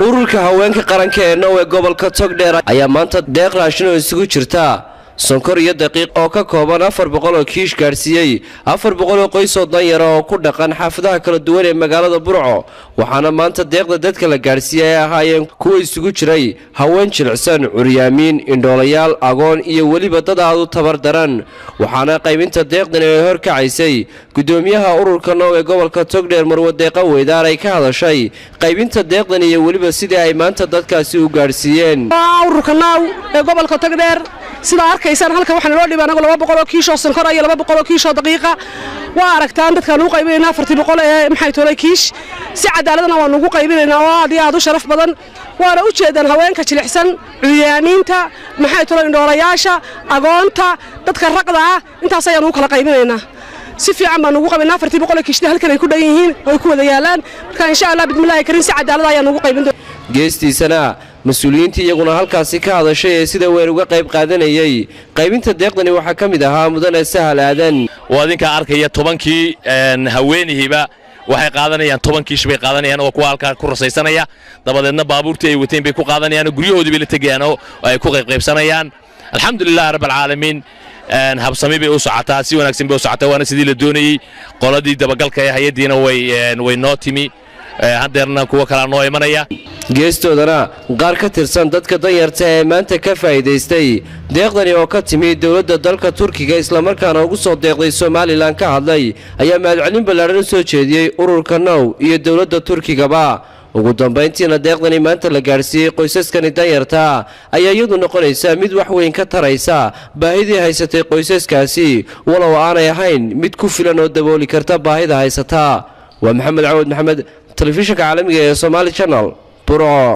Ururka haweenka qaranka ee Now ee gobolka Togdheer ayaa maanta deeq raashin oo isugu jirta sonkor iyo daqiiq oo ka kooban 400 oo kiish gaadhsiiyey 400 oo qoys oo danyara oo ku dhaqan xaafadaha kala duwan ee magaalada Burco. Waxaana maanta deeqda dadka la gaadhsiiyey ay ahaayeen kuwa isugu jiray haween jilicsan, curyaamiin, indhoolayaal, agoon iyo weliba dad aad u tabar daran. Waxaana qaybinta deeqdani ay horkacaysay gudoomiyaha ururka Now ee gobolka Togdheer, Marwo Deeqa Weydaar, ay ka hadashay qaybinta deeqdan iyo weliba sidii ay maanta dadkaasi u gaadhsiiyeen. Ururka Now ee gobolka Togdheer, sidaa arkaysaan, halkan waxaa naloo dhibay anagu 200 oo kiishoo sonkora iyo 200 oo kiishoo daqiiqa. Waa aragtaan dadkaan ugu qaybinayna 400 ee maxay toolay kiish. Si cadaaladana waan ugu qaybinaynaa oo aad iyo aad u sharaf badan. Waana u jeedaan haweenka jilicsan, curyaamiinta, maxay toolay, indhoolayaasha, agoonta, dadka raqda ah. Intaas ayaan ugu kala qaybinaynaa. Si fiican baan ugu qaybinaa. 400 ee kiishda halkan ay ku dhan yihiin oo ay ku wada yaalaan. Marka insha Allah bismillaahi kariim, si cadaalad ayaan ugu qaybin. Geestiisana mas-uuliyiintii iyaguna halkaasi ka hadashay ee sida weyn uga qayb qaadanayey qaybinta deeqdani waxaa ka mid ahaa mudane Sahal Aadan. Oo adinkaa arkaya, 10-kii haweenihiiba waxay qaadanayaan 10 kiish bay qaadanayaan, oo kuwa halkaa ku rasaysanaya. Dabadeedna baabuurtii ay wateen bay ku qaadanayaan oo guryahoodii bay la tegayaan oo ay ku qaybqaybsanayaan. Alxamdulilah rabbilcaalamiin, habsami bay u socotaa, si wanaagsan bay u socotaa, waana sidii la doonayey. Qoladii dabagalka ee hay-addiina way noo timi, haddeerna kuwo kalaa noo imanaya. Geestoodana qaar ka tirsan dadka danyarta ee maanta ka faa'iidaystay deeqdani oo ka timi dowladda dalka Turkiga, islamarkaana ugu soo deeqday Somaliland ka hadlay, ayaa mahadcelin ballaadhan u soo jeediyey ururka Now iyo dowladda Turkigaba. Ugu dambayntiina deeqdani maanta la gaadhsiiyey qoysaskani danyarta ayaa iyadu noqonaysa mid wax weyn ka taraysa baahidii haysatay qoysaskaasi, walow aanay ahayn mid ku filan oo dabooli karta baahida haysata. Waa Maxamed Cawad Maxamed, telefishinka caalamiga ee Somaali Channel, Burco.